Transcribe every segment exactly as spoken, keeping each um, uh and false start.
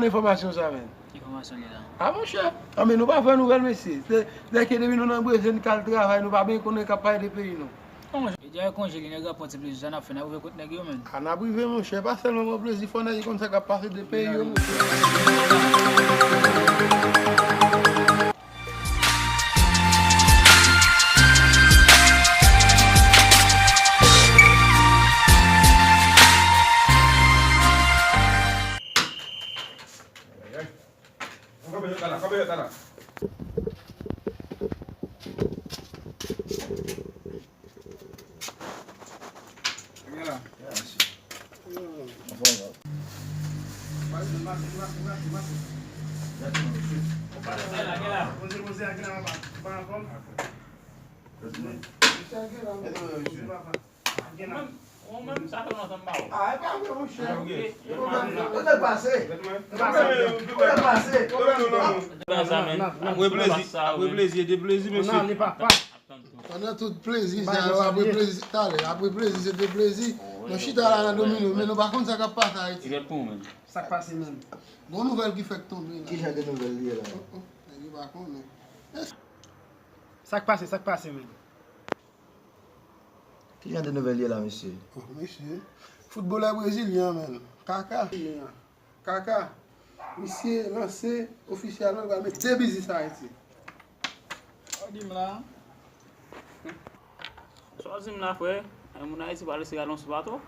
Enfòmasyon sa, men. Ki enfòmasyon li la? A, monchè. A, men nou pa fè nouvèl, mesye. Se, se ke depi nou nan Brezil, n k al travay, nou pa byen konnen k ap pale de peyi nou. Bon, monchè, e dèyè konje li, nèg ap pran ti plezi, sa n ap fè, n ap rive kot nèg yo, men. A, n ap rive, monchè. Pa sèlman pran plezi, fò nèg yo konn sa k ap pase de peyi yo, monchè. Ou menm, ou menm, sa fè lontan m pa wè w. A, e pa vre, monchè. Kote l pase? Kote l pase? Apre plezi, apre plezi, e de plezi, mesye. Pandan tout plezi sa yo, apre plezi, talè, apre plezi, se de plezi. Nou chita la nan domino, men nou pa konn sa k ap pase Ayiti. Sa k pase menm? Gon nouvèl ki fèk tonbe la. Ki jan de nouvèl li ye la? Nèg yo pa konnen. Sa k pase, sa k pase menm? Ki jan de nouvèl ye la, mesye? Oh, mesye. Foutbolè brezilyen an, menm. Kaka. Kaka. Misye lanse ofisyèlman, li pral met de biznis Ayiti. Sa w di m la? Sa w di m la, frè? Ay, moun Ayiti pral resi gade yon sou bato.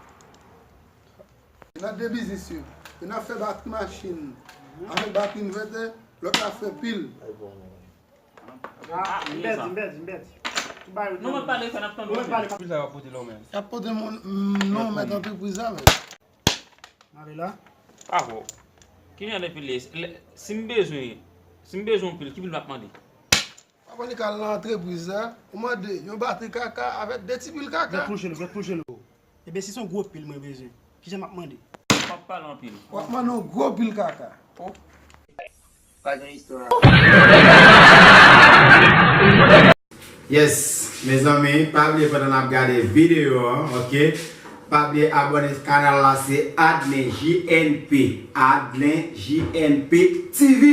Youn nan de biznis yo. Youn ap fè batri machin avèk batri envètè, lòt la fè pil. Ah, m pèdi, m pèdi, m pèdi. Tout bagay yo. Non, mwen pale, fè n ap tande. Mwen pale. Pil sa w ap pote la w menm? Y ap pote moun, mm, non, mèt antrepriz la, men. M ale la. Bravo. Ki jan de pil li ye? Si m bezwen, si m bezwen yon pil, ki pil m ap mande? Papa, li ka al nan antrepriz la, ou mande yon batri kaka avèk de ti pil kaka. Gèt pwouche l, gèt pwouche l. Ebyen, si se yon gwo pil mwen bezwen, kijan m ap mande? W ap pale anpil. W ap mande yon gwo pil kaka. Oh. Pa gen istwa. Yes, mezanmi, pa bliye pandan n ap gade videyo a, ok? Pa bliye abòne kanal la, se Adlen J N P. Adlen J N P T V,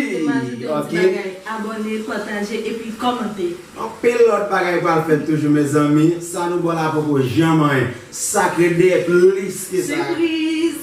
ok? Abòne, pataje, epi kòmante. Anpil lòt bagay pral fèt toujou, mezanmi. Sa nou ba w la poko janm anyen. Sa k ret dèyè plis ke sa. Sipriz!